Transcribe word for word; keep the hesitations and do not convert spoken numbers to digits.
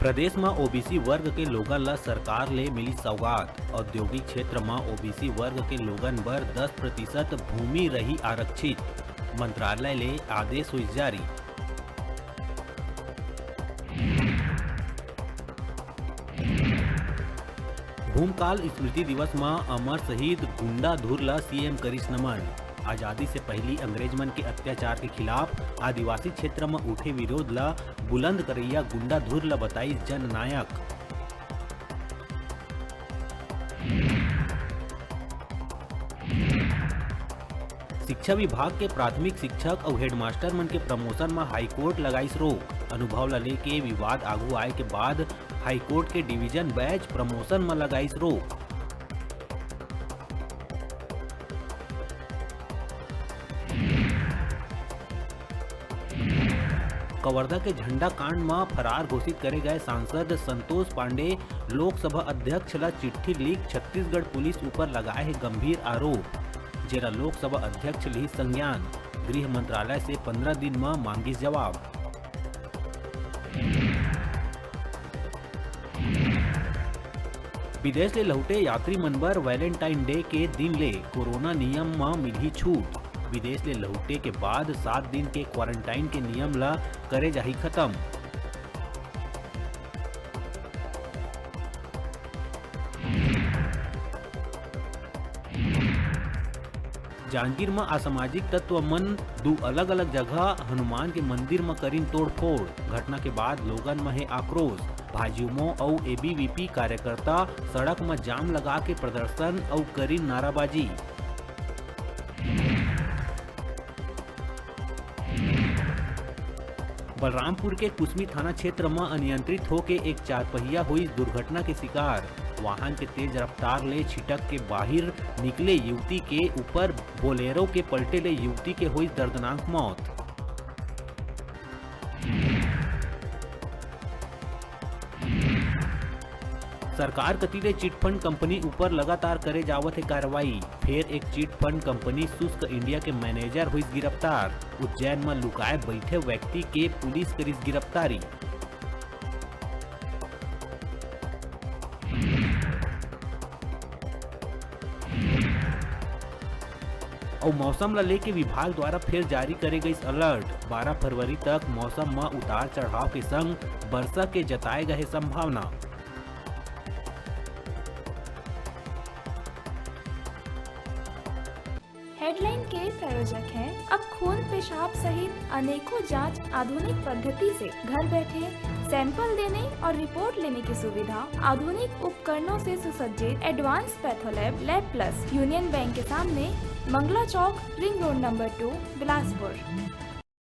प्रदेश म ओबीसी वर्ग के लोगन ल सरकार ले मिली सौगात। औद्योगिक क्षेत्र म ओबीसी वर्ग के लोगन बर दस प्रतिशत भूमि रही आरक्षित, मंत्रालय ले आदेश होइस जारी। भूमकाल स्मृति दिवस म अमर शहीद गुंडाधुर ल सीएम करिस नमन। आजादी से पहिली अंग्रेज मन के अत्याचार के खिलाफ आदिवासी क्षेत्र म उठे विरोध ल बुलंद करइया गुंडाधुर ल बताइस जननायक। शिक्षा विभाग के प्राथमिक शिक्षक अउ हेडमास्टर मन के प्रमोशन म हाईकोर्ट लगाइस रोक। अनुभव ल लेके विवाद आगू आए के बाद हाईकोर्ट के डिवीजन बेंच प्रमोशन म लगाइस रोक। कवर्धा के झंडा कांड म फरार घोषित करे गए सांसद संतोष पांडे लोकसभा अध्यक्ष ल चिट्ठी लिख छत्तीसगढ़ पुलिस ऊपर लगाए हे गंभीर आरोप, जेला लोकसभा अध्यक्ष लिहिस संज्ञान। गृह मंत्रालय से पंद्रह दिन म मांगिस जवाब। विदेश ले लहुटे यात्री मन बर वैलेंटाइन डे के दिन ले कोरोना नियम म मिलही छूट। विदेश ले लहुटे के बाद सात दिन के क्वारंटाइन के नियम ल करे जाही खत्म। जांजगीर म असामाजिक तत्व मन दू अलग-अलग जगह हनुमान के मंदिर म करिन तोड़फोड़। घटना के बाद लोगन म हे आक्रोश। भाजयुमो अउ एबीवीपी कार्यकर्ता सड़क म जाम लगा के प्रदर्शन अउ करिन नाराबाजी। बलरामपुर के कुसमी थाना क्षेत्र म अनियंत्रित होके एक चारपहिया होइस दुर्घटना के शिकार। वाहन के तेज रफ्तार ले छिटक के बाहिर निकले युवती के ऊपर बोलेरो के पलटे ले युवती के होइस दर्दनाक मौत। सरकार कति ले चिटफंड कंपनी ऊपर लगातार करे जावत हे कार्रवाई। फेर एक चिटफंड कंपनी शुष्क इंडिया के मैनेजर होइस गिरफ्तार। उज्जैन म लुकाए बइठे व्यक्ति के पुलिस करिस गिरफ्तारी। अउ मौसम ल लेके विभाग द्वारा फेर जारी करे गइस अलर्ट। बारह फरवरी तक मौसम म उतार चढ़ाव के संग बरसा के जताए गए संभावना। हेडलाइन के प्रायोजक हैं अब खून पेशाब सहित अनेकों जांच आधुनिक पद्धति से घर बैठे सैंपल देने और रिपोर्ट लेने की सुविधा। आधुनिक उपकरणों से सुसज्जित advance patholab lab plus, union bank के सामने, Mangla Chowk, ring road number two, Bilaspur.